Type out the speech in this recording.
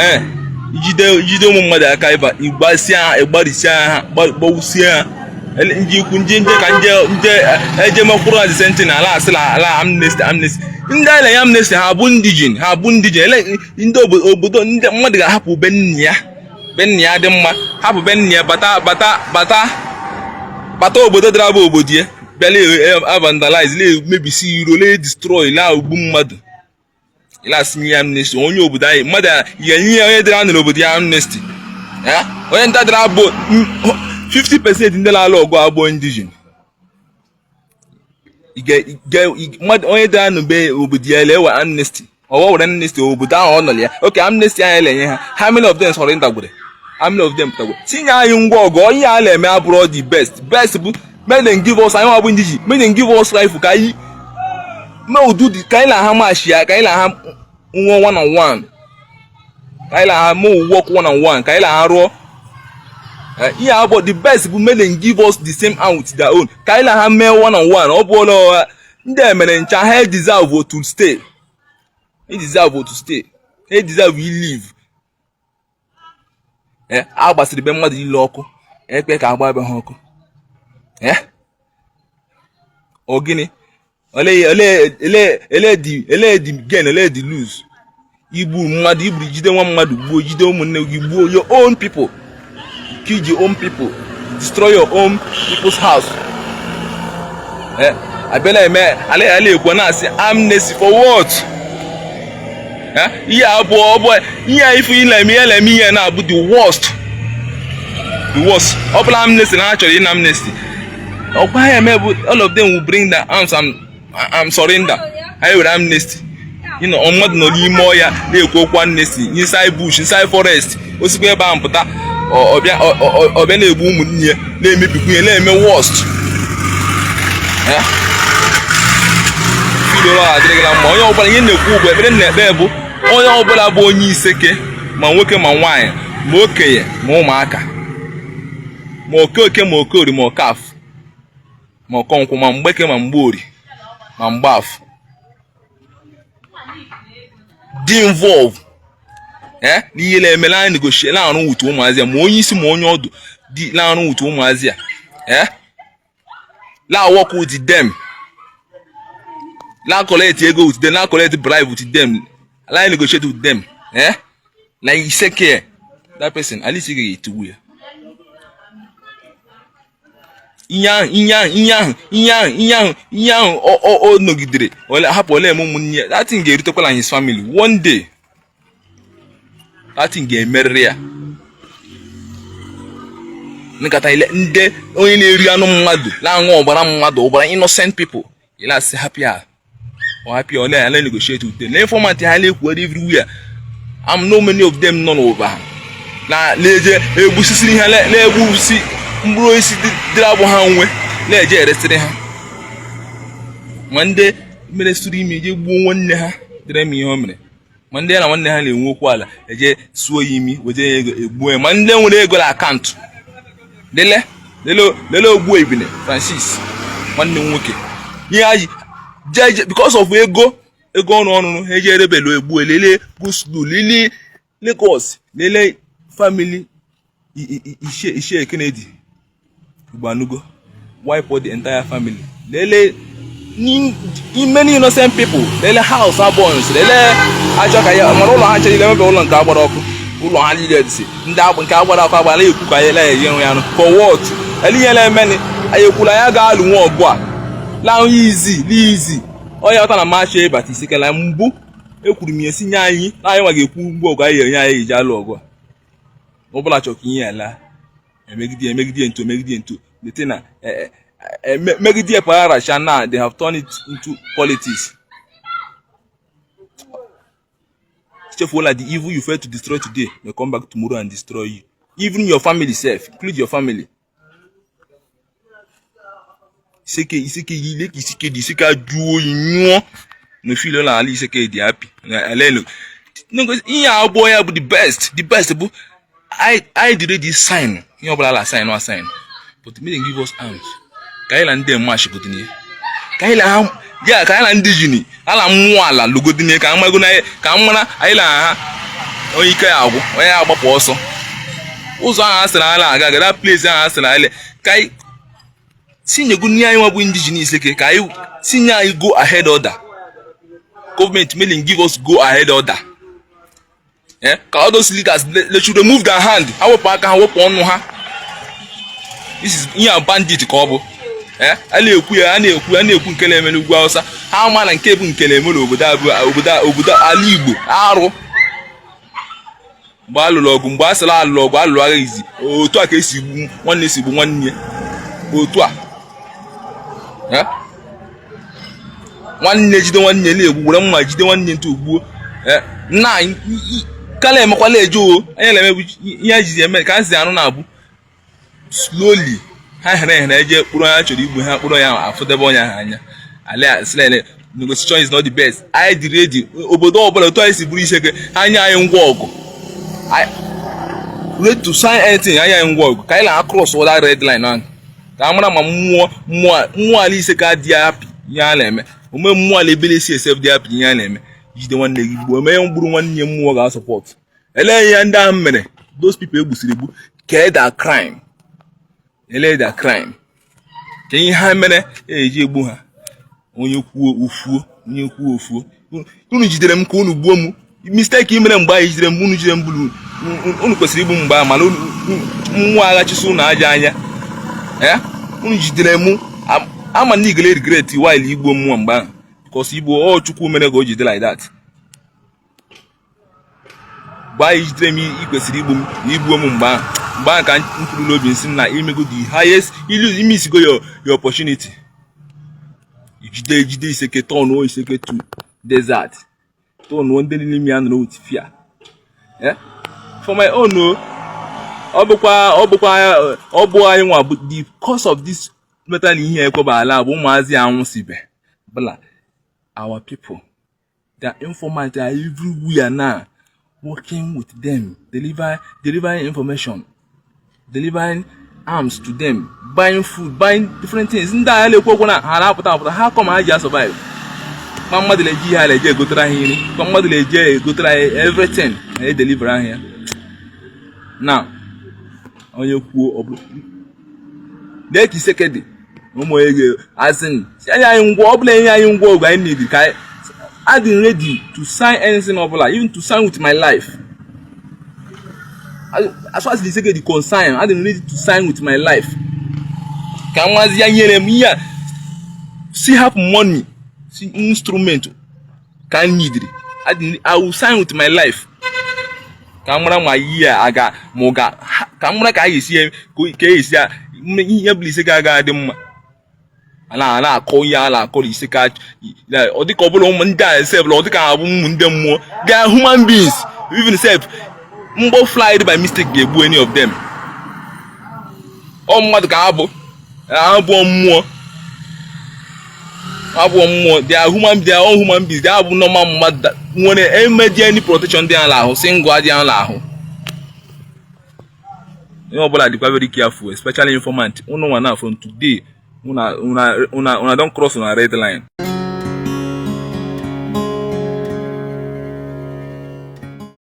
Ee, ijide ụmụ mmadụ aka ịba ịgbasịa ha, ịgbarisia ha, gbawusie ha. Ndị ikwu ndị nje ka nje nje eje mekwuru ha the same thing. Ala asị la ala amnesty, amnesty. Ndị a na-enye amnesty, ha bụ indigene, ha bụ indigene. Ele ndị obodo ndị mmadụ ga-ahapụ be nna ya, be nna ya dị mma, hapụ be nna ya, bata bata bata bata obodo dịra bụ obodo ya, bịa vandalize, na-emebisi iro, na-destroy, na-egbu mmadụ. Ịlasị nye ya amnesty? Onye obodo anyị mmadụ ga-enye ya, onye dịrị anụ n'obodo ya amnesty? Onye nta dịrị abụ 50% ndị na-alụ ọgụ abụọ indigene. Mmadụ onye dịrị anụ be obodo ya lewe amnesty, ọwa were amnesty obodo ahụ ọ nọ ya. Okay, amnesty anyị na-enye ha, how many of them surrender gwere? How many of them pụtagwere tinye anyị ngwa ọgụ? Onye a na-eme abụrụ the best. Best bụ make them give us, anyị nwa bụ indigene, make them give us rifle ka anyị mee udu dị, ka anyị na ha machi ya, ka anyị na ha nwụọ one on one, ka anyị na ha mee work one on one, ka anyị na ha rụọ. Ihe abụọ the best bụ make them give us the same arm with their own, ka anyị na ha mee one on one. Ọ bụrụ ndị emere ncha, ha deserve to stay, ha deserve to stay, ha deserve live. A gbasịrị be mmadụ niile ọkụ, ekpe ka agba be ha ọkụ. Ọ gịnị? Ele ele ele ele the ele the gain, ele the lose? Igbu mmadụ, igburu, jide nwa mmadụ gbuo, jide ụmụnne gị gbuo, your own people, kill your own people, destroy your own people's house. Abịa eme ala ala ekwu na-asị amnesty for what? Ihe abụọ ọ bụ ihe ife ị na-eme, ihe na-eme, ihe na-abụ the worst, the worst. Ọ bụla amnesty na ha chọrọ ịna amnesty, ọkwa ha eme bụ all of them will bring their arms and surrender. Anyị were amnesty ịnọ, mmadụ nọ n'ime ọhịa na-ekwu okwu amnesty, inside bush, inside forest, osikwa ebe ahụ pụta, ọbịa na-egbu ụmụnne ya, na-emebikwu ihe, na-eme worst. Fido adịrịghị na mma. Onye ọbụla, ihe na-ekwu bụ ekpere na-ekpe bụ onye ọbụla bụ onye Iseke, ma nwoke ma nwaanyị, ma okenye ma ụmụaka, ma okeoke ma okeori ma okafụ ma ọkọnkwụ ma mgbeke ma mgbeori ma mgbafụ dị involve n'ihe na-eme na negotiate, na-arụ wutu ụmụazị ya, ma onye isi ma onye ọdụ dị na-arụ wutu ụmụazị ya, la work with them, la collect ego with them, la collect bribe with them, la negotiate with them, like Iseke, that person, at least ị ga-etigbu ya. Ihe ahụ, ihe ahụ, ihe ahụ, ihe ahụ, ihe ahụ, ihe ahụ ọ nọgidere ole hapụ ole eme ụmụnne ya, that thing ga-erutekwala his family one day. That thing ga-emerịrị ya. Nkata ile ndị onye na-eri anụ mmadụ, na-aṅụ ọbara mmadụ, ọbara innocent people, ile asị happy a ọ happy ọ na negotiate with them na informant ha na-ekwugharị everywhere. I'm no many of them nọ n'ụba ha na na-eje egbusisiri ha, na-egbusi mkpụrụ osisi dịrị abụ ha nwe, na-eje eresịrị ha, ma ndị mere suru imi je gbuo nwanne ha dịrị m ihe o mere, ma ndị ya na nwanne ha na-enwe okwu ala, eje suo ya imi, weta ya ego, egbuo ya, ma ndị nwere ego na akaụntụ. Lele, lele, lele ogbuo Ebine Francis, nwanne m nwoke, ihe ha ji je because of ego, ego ọrụ ọrụrụ ha eje erebelu, egbuo. Lele go slow, lele Lagos, lele family Ishe Kennedy Igbanugo, wipe out the entire family. Lele many innocent people, lele house abons, lele achọ ka ya mara ụlọ ha chere ile ebe ụlọ nke agbara ọkụ, ụlọ ha niile dịsị ndị nke agbara ọkụ agbara. Ekwu ka anyị na-eyi nri anụ for what? Ele ihe na-emeni anyị ekwula ya ga-alụ nwa ọgụ a la izi liizi onye ọta na machi ịbata isi kela mbụ. Ekwuru m ya si nye anyị na anyị nwa ga-ekwu ngwa ọgụ anyị enye anyị eji alụ ọgụ a. Ọbụla chọrọ ka ihe ala emegide, emegide ntu, emegide ntu, the thing na megide paracha. Now they have turned it into politics. Chefuola, the evil you fail to destroy today may come back tomorrow and destroy you, even your family sef, include your family. Iseke, Iseke ile ka Iseke dị. Iseke ajụ oyi nyụọ na feel na ala Iseke dị happy na alelu ihe abụọ ya bụ the best. The best bụ anyị dị ready sign ihe ọbụla ala sign wa sign, but make them give us arms ka anyị na ndị march godinye, ka anyị na ha ya, ka anyị na ndị jini ala mmụọ ala lugodinye, ka amago na ka mara anyị na ha. Onye ike ya agwụ, onye ya agbapụ ọsọ. Ụzọ ahụ a sịrị ala aga aga, that place ahụ a sịrị ala ka anyị tinyego nne anyị nwa bụ indigene Iseke, ka anyị tinye anyị go ahead order. Government may give us go ahead order. Ka all those leaders, they should remove their hand. Ha wepụ aka ha, wepụ ọnụ ha. This is ihe a bandit ka ọ bụ. A na-ekwu ya, a na-ekwu, a na-ekwu nke na-eme n'ugwu Awụsa. Ha ama na nke bụ nke na-eme n'obodo a bụ obodo ala Igbo. Arụ mgbe a lụrụ ọgụ, mgbe a sịrị alụrụ ọgụ, alụrụ agha izi, otu a ka esi gbu nwanne, si gbu nwanne, otu a nwanne jide nwanne na-egbu, were mma jide nwanne ntụ gbuo. Nna ka na-emekwala eje o anya na-emebu ihe ejizi eme ka a si anụ na-abụ slowly. Ha here here eje kpụrụ onye chọrọ igbu, ha kpụrụ ya, afụdebe onye ahụ anya. Ala negotiation is not the best. Anyị dị ready. Obodo ọbụla, otu anyị si bụrụ Iseke, ha nye anyị ngwa ọgụ, ready to sign anything. Anya anyị ngwa ọgụ ka anyị na cross that red line ahụ, ka a mara ma mmụọ mmụọ mmụọ ala Iseke adịghị happy ihe a na-eme. Ome mmụọ ala ebele si esef dị happy ihe a na-eme. Jide nwanne gị gbuo, eme gburu nwanne, mmụọ ga-asupport. Ele ihe ndị ahụ mere, those people egbusiri egbu, kee their crime? Ele their crime? Ka ihe ha mere eji egbu ha? Onye kwuo ofuo, onye kwuo ofuo. Unu jidere m ka unu gbuo m. Mistake i mere mgbe anyị jidere m, unu jidere m gburu unu, kwesịrị igbu m mgbe ahụ, mana mmụọ aghachisi unu aja anya. Unu jidere m, ama na igele regret while igbuo mmụọ mgbe ahụ, because igbo ọ Chukwu mere ka o jide like that. Mgbe anyị jidere m, ị kwesịrị igbu m na igbuo m mgbe ahụ. Mgbe ahụ ka m kwuru n'obi nsị na imego the highest imisigo your opportunity. Jide jide Iseke, turn Iseke to desert, turn ndị niile ime ya nọrọ with fear. For my own o, ọ bụkwa ọ bụ anyị nwa bụ the cause of this metal. Ihe ekweba ala bụ ụmụazị anwụsibe bụla. Our people, their informants are everywhere now, working with them, delivering information, delivering arms to them, buying food, buying different things. Ndị agha na-ekwu okwu na ha na-apụta apụta, ha kọma ha ji survive. Kwa mmadụ na-eji ihe a na-eji egotere anyị nri, kwa mmadụ na-eji egotere anyị everything na edeliver ahụ ya. Now onye kwuo, ọ bụrụ lee ka Iseke dị, ụmụ onye ga-asị enye anyị ngwa ọ bụla, enye anyị ngwa ọgụ anyị need, ka anyị adị ready to sign anything ọbụla, even to sign with my life. As far as the Iseke dị concern, adị ready to sign with my life. Ka nwazi ya nyere m ihe a, si hapụ money, si instrument ka m needri, I will sign with my life. Ka m mara ma ihe a aga ma ọ ga, ka m mara ka a ga-esi ka esi ya ihe bụla. Iseke aga adị mma. A na-akọ ihe a na-akọ Iseke, ọ dịka ọ bụla ụmụ ndị a sef, ọ dịka ha bụ ụmụ ndị mmụọ. They are human beings. Even sef, mgbọ fly by mistake ga-egbu any of them. Ọ mmadụ ka ha bụ, ha bụ mmụọ, ha bụ mmụọ. They are human, they are all human beings. They are bụ normal mmadụ nwere emeji any protection dị ala ahụ, single adị ala ahụ. Onye ọbụla dịkwa very careful, especially informant. Unu nwa na from today, una don cross una red line.